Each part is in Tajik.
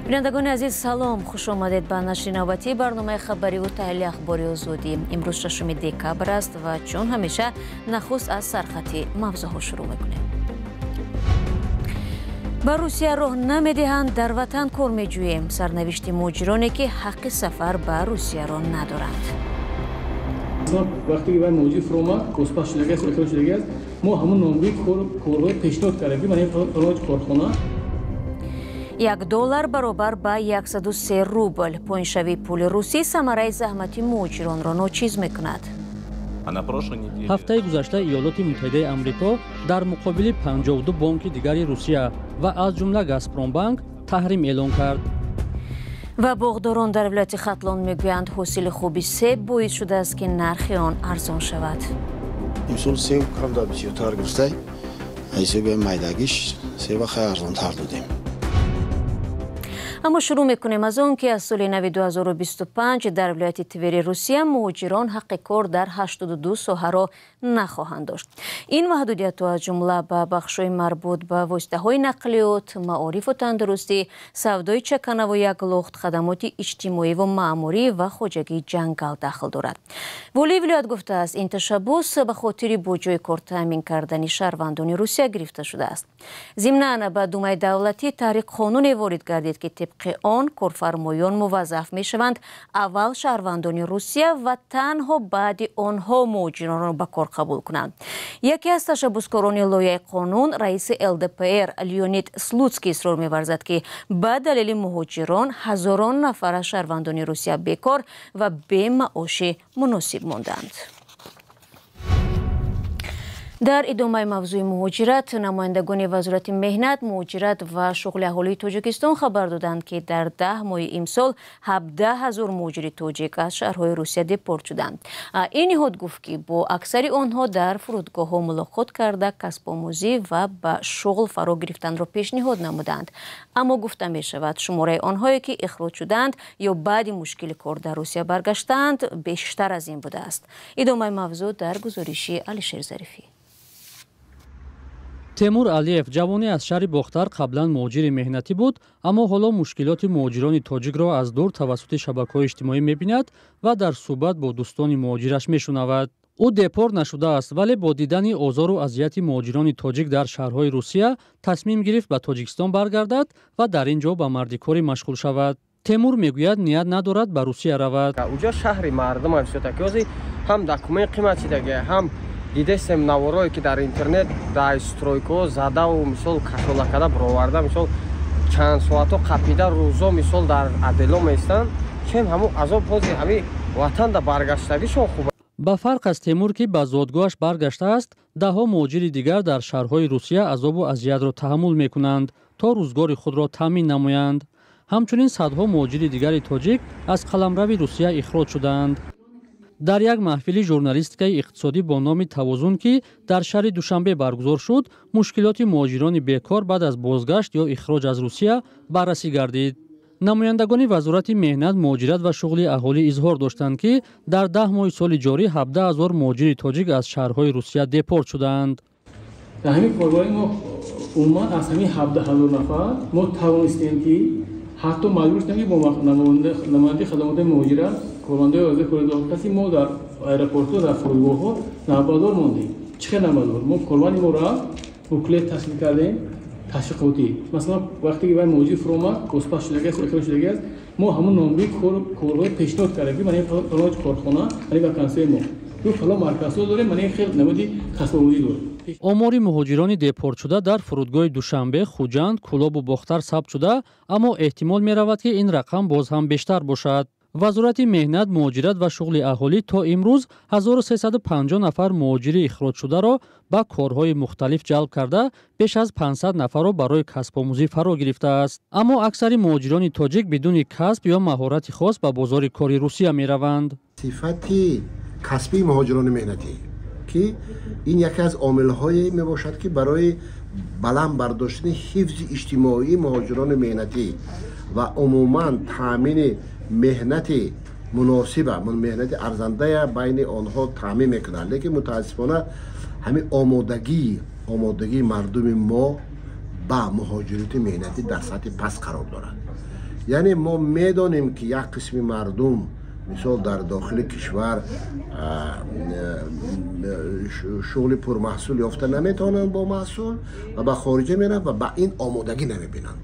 Бинандагони азиз, салом, хуш омадед ба нашри навбатии барномаи хабариву таҳлили ахбори Озодӣ. Имрӯз 6 декабр аст ва чун ҳамеша нахуст аз сархати мавзӯъҳо шурӯъ мекунем. Ба Русия роҳ намедиҳанд, дар ватан кор меҷӯем. Сарнавишти муҳоҷироне, ки ҳаққи сафар ба Русияро надоранд. Вақте ки вай муҳоҷир фуромад, коспас шудагиаст, ихроҷ шудагиаст, мо ҳамон номгӯи корҳои пешниҳод кардем, ки ман фалон корхона. $1 баробар ба 103 рубл. Поиншавии пули русӣ самараи заҳмати муҳоҷиронро ночиз мекунад. Ҳафтаи гузашта Иёлоти Муттаҳидаи Амрико дар муқобили 52 бонки дигари Русия ва аз ҷумла Газпромбанк таҳрим эълон кард. Ва боғдорон дар вилояти Хатлон мегӯянд, ҳосили хуби себ боис шудааст, ки нархи он арзон шавад. Имсол себ камда бисёртар гирифтай, ҳисоби майдагиш себа хай арзонтар додем. Аммо шурӯъ мекунем аз он, ки аз соли нави 2025 дар вилояти Твери Русия муҳоҷирон ҳаққи кор дар 82 соҳаро нахоҳанд дошт. Ин маҳдудиятҳо аз ҷумла ба бахшҳои марбут ба воситаҳои нақлиёт, маорифу тандурустӣ, савдои чаканаву яклухт, хадамоти иҷтимоӣ ва маъмурӣ ва хоҷагии ҷангал дахл дорад. Волии вилоят гуфтааст, ин ташаббус ба хотири бо ҷои кор таъмин кардани шаҳрвандони Русия гирифта шудааст. Зимнан, ба Думаи давлатӣ таҳрири қонуне ворид гардид, ки тибқи он корфармоён муваззаф мешаванд аввал шаҳрвандони Русия ва танҳо баъди онҳо муҳоҷиронро ба кор қабул кунанд. Яке аз ташаббускорони лоиҳаи қонун, раиси ЛДПР Леонид Слуцкий, исрор меварзад, ки ба далели муҳоҷирон ҳазорон нафар аз шаҳрвандони Русия бекор ва бемаоши муносиб монданд. Дар идомаи мавзӯи муҳоҷират, намояндагони Вазорати меҳнат, муҳоҷират ва шуғли аҳолии Тоҷикистон хабар доданд, ки дар 10 моҳи имсол 17 000 муҳоҷири тоҷик аз шаҳрҳои Русия депорт шуданд. Ин ниҳод гуфт, ки бо аксари онҳо дар фурудгоҳҳо мулоқот карда, касбомӯзӣ ва ба шуғл фаро гирифтанро пешниҳод намуданд. Аммо гуфта мешавад, шумораи онҳое, ки ихроҷ шуданд ё баъди мушкили кор дар Русия баргаштаанд, бештар аз ин будааст. Идомаи мавзӯъ дар гузориши Алишер Зарифӣ. Темур Алиев, ҷавоне аз шаҳри Бохтар, қаблан муҳоҷири меҳнатӣ буд, аммо ҳоло мушкилоти муҳоҷирони тоҷикро аз дур тавассути шабакаҳои иҷтимоӣ мебинад ва дар суҳбат бо дӯстони муҳоҷираш мешунавад. Ӯ депорт нашудааст, вале бо дидани озору азияти муҳоҷирони тоҷик дар шаҳрҳои Русия тасмим гирифт ба Тоҷикистон баргардад ва дар ин ҷо ба мардикорӣ машғул шавад. Темур мегӯяд, ният надорад ба Русия равад. Уҷо шаҳри мардума всё-таки ҳам документ қимат шидаги, ҳам дидестем наворое, ки дар интернет дар стройкаҳо задаву мисол кашолакада бироварда, мисол чанд соатҳо қапида, рӯзо мисол дар отдело меистанд, чем ҳамун азоб ҳози ҳами ватанда баргаштагишон хуб. Ба фарқ аз Темур, ки ба зодгоҳаш баргаштааст, даҳҳо муҳоҷири дигар дар шаҳрҳои Русия азобу азиятро таҳаммул мекунанд, то рӯзгори худро таъмин намоянд. Ҳамчунин садҳо муҳоҷири дигари тоҷик аз қаламрави Русия ихроҷ шудаанд. Дар як маҳфили журналистикаи иқтисодӣ бо номи «Тавозун», ки дар шаҳри Душанбе баргузор шуд, мушкилоти муҳоҷирони бекор баъд аз бозгашт ё ихроҷ аз Русия баррасӣ гардид. Намояндагони Вазорати меҳнат, муҳоҷират ва шуғли аҳолӣ изҳор доштанд, ки дар 10 моҳи соли ҷорӣ 17 000 муҳоҷири тоҷик аз шаҳрҳои Русия депорт шудаанд. Дар ҳамин коргоҳи мо умуман аз ҳамин 17 000 нафар мо тавонистем, ки ҳатто маҷбур шудем, ки бо намояндаи хадамоти муҳоҷират, кормандои вазири кори каси мо дар аэропортҳо, дар фурудгоҳҳо навбатдор мондем. Чӣ хел навбатдор? Мо корманди мо рафт, буклет ташкил кардем ташвиқотӣ. Масалан, вақте ки вай муҳоҷир фуромад, коспас шудагиаст, ихроҷ шудагиаст, мо ҳамон номгӯи корҳои пешниҳод кардем, ки ман фалон корхона, ман вакансияи мо, фалон марказҳо дорем, ман хел намуди касбомӯзӣ дорем. Омори муҳоҷирони депортшуда дар фурудгоҳи Душанбе, Хуҷанд, Кӯлобу Бохтар сабт шуда, аммо эҳтимол меравад, ки ин рақам боз ҳам бештар бошад. Вазорати меҳнат, муҳоҷират ва шуғли аҳолӣ то имрӯз 1350 нафар муҳоҷири ихроҷшударо ба корҳои мухталиф ҷалб карда, беш аз 500 нафарро барои касбомӯзӣ фаро гирифтааст. Аммо аксари муҳоҷирони тоҷик бидуни касб ё маҳорати хос ба бозори кори Русия мераванд. Сифати касбии муҳоҷирони меҳнатӣ, ки ин яке аз омилҳое мебошад, ки барои баланд бардоштани ҳифзи иҷтимоии муҳоҷирони меҳнатӣ ва умуман таъмини меҳнати муносиба, меҳнати арзандая байни онҳо таъмин мекунад. Лекин мутаассифона ҳамин омодагии мардуми мо ба муҳоҷирати меҳнатӣ дар сатҳи паст қарор дорад. Яъне мо медонем, ки як қисми мардум, мисол, дар дохили кишвар шуғли пурмаҳсул ёфта наметавонанд бо маҳсул ва ба хориҷа мераванд ва ба ин омодагӣ намебинанд.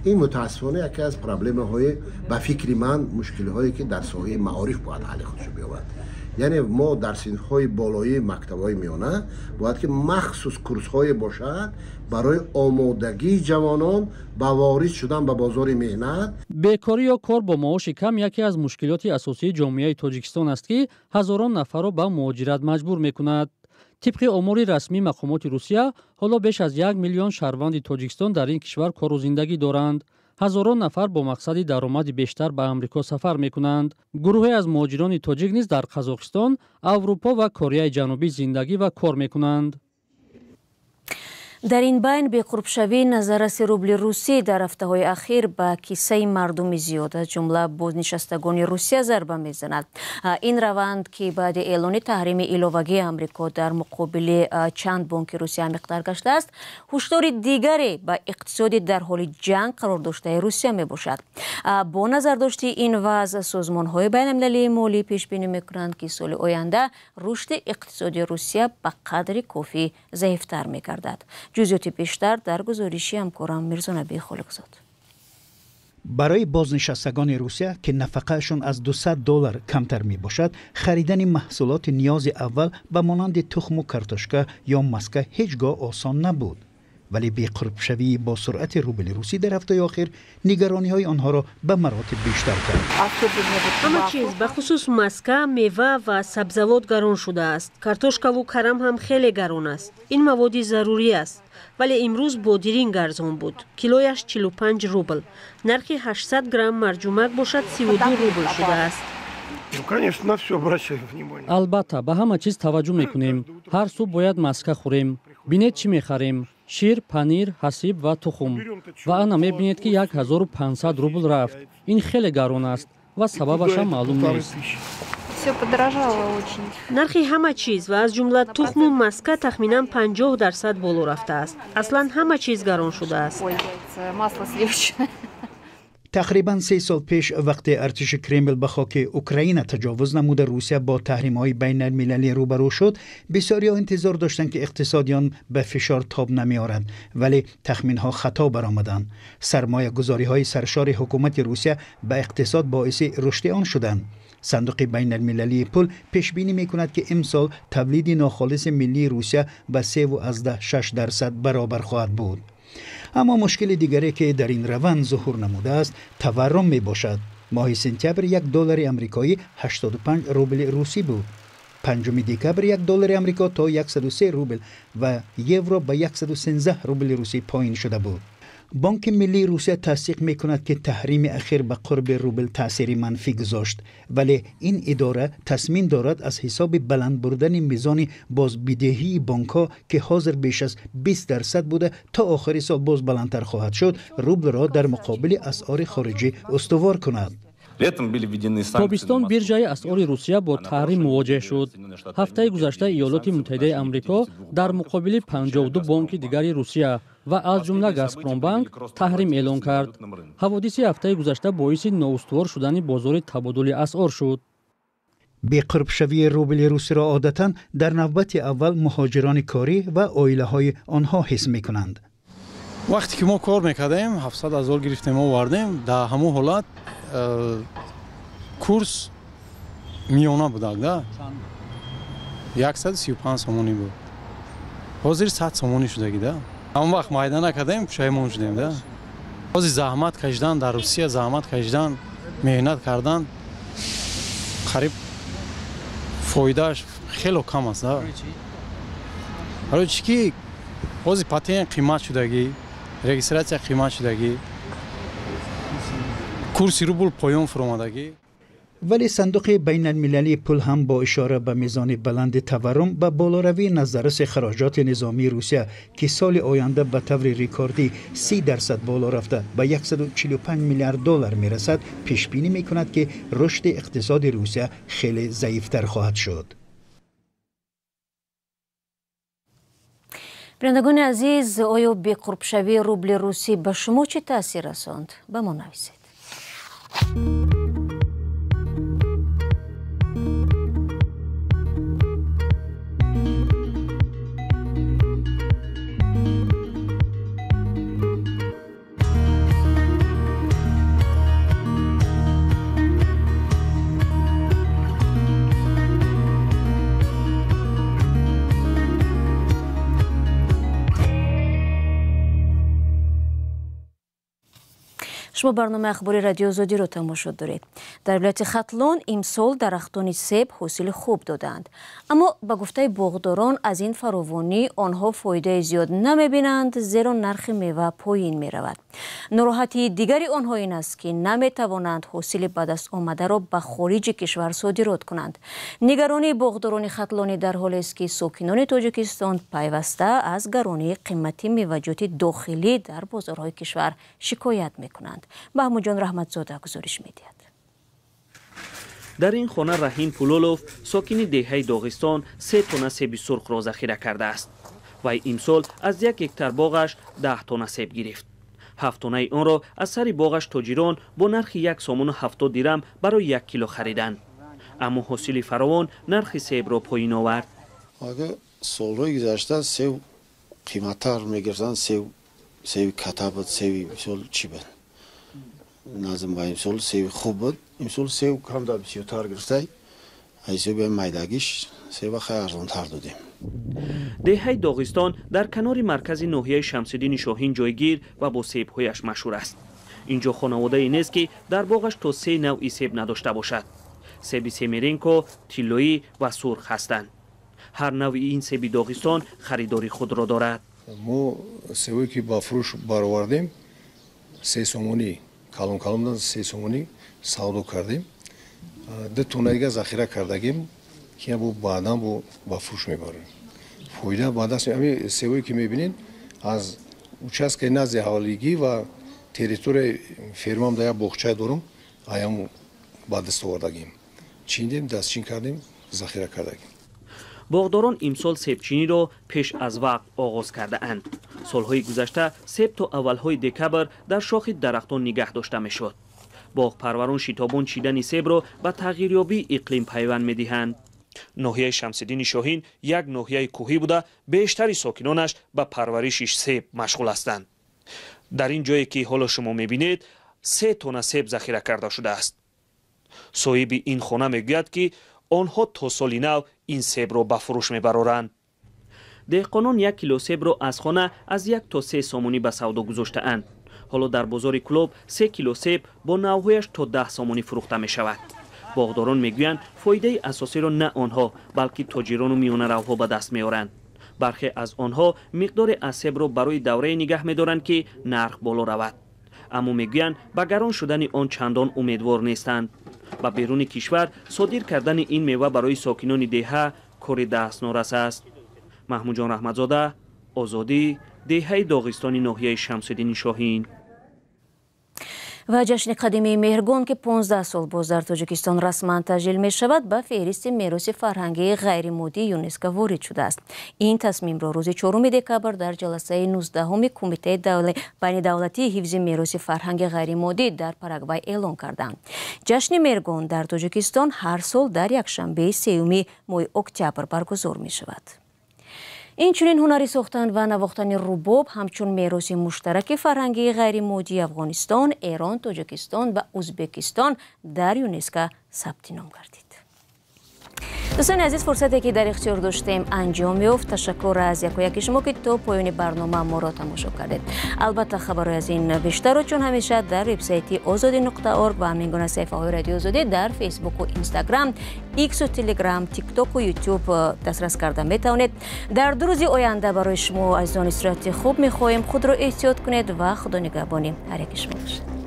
Ин, мутаассифона, яке аз проблемаҳои, ба фикри ман, мушкилиҳое, ки дар соҳаи маориф бояд ҳалли худшо биёбад. Яъне мо дар синфҳои болоии мактабҳои миёна бояд ки махсус курсҳое бошад барои омодагии ҷавонон ба ворид шудан ба бозори меҳнат. Бекорӣ ё кор бо маоши кам яке аз мушкилоти асосии ҷомеаи Тоҷикистон аст, ки ҳазорон нафарро ба муҳоҷират маҷбур мекунад. Тибқи омори расмии мақомоти Русия, ҳоло беш аз 1 миллион шаҳрванди Тоҷикистон дар ин кишвар кору зиндагӣ доранд. Ҳазорон нафар бо мақсади даромади бештар ба Амрико сафар мекунанд. Гурӯҳе аз муҳоҷирони тоҷик низ дар Қазоқистон, Аврупо ва Кореяи Ҷанубӣ зиндагӣ ва кор мекунанд. Дар ин байн, беқурбшавии назарраси рубли русӣ дар ҳафтаҳои ахир ба киссаи мардуми зиёд, аз ҷумла бознишастагони Русия, зарба мезанад. Ин раванд, ки баъди эълони таҳрими иловагии Амрико дар муқобили чанд бонки Русия амиқтар гаштааст, ҳушдори дигаре ба иқтисоди дар ҳоли ҷанг қарор доштаи Русия мебошад. Бо назардошти ин вазъ, созмонҳои байналмилалии молӣ пешбинӣ мекунанд, ки соли оянда рушди иқтисоди Русия ба қадри кофӣ заифтар мегардад. Ҷузъиёти бештар дар гузориши ҳамкорам Мирзонаби Холиқзод. Барои бознишастагони Русия, ки нафақаашон аз 200 доллар камтар мебошад, харидани маҳсулоти ниёзи аввал ба монанди тухму картошка ё маска ҳеҷ гоҳ осон набуд. Вале беқурбшавии бо суръати рубли русӣ дар ҳафтаи охир нигарониҳои онҳоро ба маротиб бештар кард. Ҳама чиз, бахусус маска, мева ва сабзавот гарон шудааст. Картошкаву карам ҳам хеле гарон аст. Ин маводи зарурӣ аст, вале имрӯз бодиринг арзон буд, килояш 45 рубл. Нархи 800 грамм марҷумак бошад, 32 рубл шудааст. Албатта, ба ҳама чиз таваҷҷӯҳ мекунем. Ҳар субҳ бояд маска хӯрем. Бинед, чӣ мехарем: шир, панир, ҳасиб ва тухм. Ва ана мебинед, ки 1500 рубл рафт. Ин хеле гарон аст ва сабабашам маълум нест. Нархи ҳама чиз ва аз ҷумла тухму маска тахминан 50% боло рафтааст. Аслан ҳама чиз гарон шудааст. Тақрибан 3 сол пеш, вақте артиши Кремл ба хоки Украина таҷовуз намуда, Русия бо таҳримҳои байналмилалӣ рӯбарӯ шуд, бисёриҳо интизор доштанд, ки иқтисоди он ба фишор тоб намеорад, вале тахминҳо хато баромаданд. Сармоягузориҳои саршори ҳукумати Русия ба иқтисод боиси рушди он шуданд. Сандуқи байналмилалии пул пешбинӣ мекунад, ки имсол тавлиди нохолиси миллии Русия ба 3,6% баробар хоҳад буд. Аммо мушкили дигаре, ки дар ин раванд зуҳур намудааст, таваррум мебошад. Моҳи сентябр як доллари амрикоӣ 85 рубли русӣ буд. 5 декабр як доллари амрико то 103 рубл ва евро ба 113 рубли русӣ поин шуда буд. Бонки миллии Русия тасдиқ мекунад, ки таҳрими ахир ба қурби рубл таъсири манфӣ гузошт, вале ин идора тасмим дорад аз ҳисоби баланд бурдани мизони бозбидеҳии бонкҳо, ки ҳозир беш аз 20% буда, то охири сол боз баландтар хоҳад шуд, рублро дар муқобили асъори хориҷӣ устувор кунад. Тобистон биржаи асъори Русия бо таҳрим мувоҷеҳ шуд. Ҳафтаи гузашта Иёлоти Муттаҳидаи Амрико дар муқобили 52 бонки дигари Русия ва аз ҷумла Газпромбанк таҳрим эълон кард. Ҳаводиси ҳафтаи гузашта боиси ноустувор шудани бозори табодули асъор шуд. Беқурбшавии рубли русиро одатан дар навбати аввал муҳоҷирони корӣ ва оилаҳои онҳо ҳис мекунанд. Вақте ки мо кор мекардем, 700 000 гирифтем, овардем. Дар ҳамон ҳолат курс миёна будак да 135 сомонӣ буд. Ҳозир 100 сомонӣ шудагӣ да. Ҳамон вақт майда накардем, пушаймон шудем да. Ҳозир заҳмат кашидан дар Русия, заҳмат кашидан, меҳнат кардан қариб фоидааш хело кам аст да. Барои чӣ ки ҳозир патент қимат шудагӣ, регистрация қимат шудагӣ, курси рубл поён фуромадагӣ. Вале Сандуқи байналмилалии пул ҳам бо ишора ба мизони баланди таваррум ба болоравии назарраси хароҷоти низомии Русия, ки соли оянда ба таври рекордӣ 30% боло рафта, ба 145 миллиард доллар мерасад, пешбинӣ мекунад, ки рушди иқтисоди Русия хеле заифтар хоҳад шуд. Бинандагони азиз, оё беқурбшавии рубли русӣ ба шумо чӣ таъсир расонд? Ба мо нависед. Шумо барномаи ахбори Радио Озодиро тамошо доред. Дар вилояти Хатлон имсол дарахтони себ ҳосили хуб додаанд. Аммо ба гуфтаи боғдорон аз ин фаровонӣ онҳо фоидаи зиёд намебинанд, зеро нархи мева поин меравад. Нороҳатии дигари онҳо ин аст, ки наметавонанд ҳосили ба даст омадаро ба хориҷи кишвар содирот кунанд. Нигаронии боғдорони хатлонӣ дар ҳолест, ки сокинони Тоҷикистон пайваста аз гаронии қимати меваҷоти дохилӣ дар бозорҳои кишвар шикоят мекунанд. Маҳмудҷон Раҳматзода гузориш медиҳад. Дар ин хона Раҳим Пулолов, сокини деҳаи Доғистон, 3 тонна себи сурхро захира кардааст. Вай имсол аз 1 гектар боғаш 10 тонна себ гирифт. 7 тоннаи онро аз сари боғаш тоҷирон бо нархи 1 сомону 70 дирам барои 1 кило хариданд. Аммо ҳосили фаровон нархи себро поин овард. Агар солҳои гузашта себ қиматтар мегирифтанд, себи ката буд, себи мисол чӣ буд, назм ба имсол себи хуб буд. Имсол себ камтар бисёртар гирифтай, ҳисоби майдагиш себа хеле арзонтар додем. Деҳаи Доғистон дар канори маркази ноҳияи Шамсиддини Шоҳин ҷойгир ва бо себҳояш машҳур аст. Инҷо хонаводае нест, ки дар боғаш то 3 навъи себ надошта бошад. Себи семеренко, тиллоӣ ва сурх ҳастанд. Ҳар навъи ин себи Доғистон харидори худро дорад. Мо себое ки ба фурӯш баровардем, 3 сомонӣ калон калон 3 сомонӣ савдо кардем. 2 тонна дига захира кардагим, ки бо баъдан бо ба фурӯш мебарем. Фоида ба даст ҳамин себое ки мебинед аз участкаи назди ҳаволигӣ ва территорияи фермам дар як боғча дорум, аям ба даст овардагим. Чиндем, дастчин кардем, захира кардагим. Боғдорон имсол себчиниро пеш аз вақт оғоз кардаанд. Солҳои гузашта себ то аввалҳои декабр дар шохи дарахтон нигаҳ дошта мешуд. Боғпарварон шитобон чидани себро ба тағйирёбии иқлим пайванд медиҳанд. Ноҳияи Шамсиддини Шоҳин як ноҳияи кӯҳӣ буда, бештари сокинонаш ба парвариши себ машғул ҳастанд. Дар ин ҷое ки ҳоло шумо мебинед, 3 тонна себ захира карда шудааст. Соҳиби ин хона мегӯяд, ки онҳо то соли нав ин себро ба фурӯш мебароранд. Деҳқонон 1 кило себро аз хона аз 1 то 3 сомонӣ ба савдо гузоштаанд. Ҳоло дар бозори Кӯлоб 3 кило себ бо навъҳояш то 10 сомонӣ фурӯхта мешавад. Боғдорон мегӯянд, фоидаи асосиро на онҳо, балки тоҷирону миёнаравҳо ба даст меоранд. Бархе аз онҳо миқдори аз себро барои даврае нигаҳ медоранд, ки нарх боло равад. Аммо мегӯянд, ба гарон шудани он чандон умедвор нестанд. Ба беруни кишвар содир кардани ин мева барои сокинони деҳа кори дастнорас аст. Маҳмудҷон Раҳматзода, Озодӣ, деҳаи Доғистони ноҳияи Шамсиддини Шоҳин. Ва ҷашни қадимии Меҳргон, ки 15 сол боз дар Тоҷикистон расман таҷлил мешавад, ба феҳристи мероси фарҳангии ғайримоддии ЮНЕСКО ворид шудааст. Ин тасмимро рӯзи 4 декабр дар ҷаласаи 19-уми Кумитаи байнидавлатии ҳифзи мероси фарҳанги ғайримоддӣ дар Парагвай эълон карданд. Ҷашни Меҳргон дар Тоҷикистон ҳар сол дар якшанбеи 3 моҳи октябр баргузор мешавад. Инчунин ҳунари сохтан ва навохтани рубоб ҳамчун мероси муштараки фарҳангии ғайримоддии Афғонистон, Эрон, Тоҷикистон ва Ӯзбекистон дар ЮНЕСКО сабти ном гардид. Дӯстони азиз, фурсате ки дар ихтиёр доштем анҷом ёфт. Ташаккур аз якояки шумо, ки то поёни барнома моро тамошо кардед. Албатта хабарҳои аз ин бештарро чун ҳамеша дар вебсайти озодӣ.org ва ҳамин гуна саҳифаҳои Радиои Озодӣ дар Фейсбуку Инстаграм, Иксу Телеграм, Тиктоку Ютуб дастрас карда метавонед. Дар 2 рӯзи оянда барои шумо азизон истироҳати хуб мехоҳем. Худро эҳтиёт кунед ва худо нигаҳбони ҳар яки шумо бошад.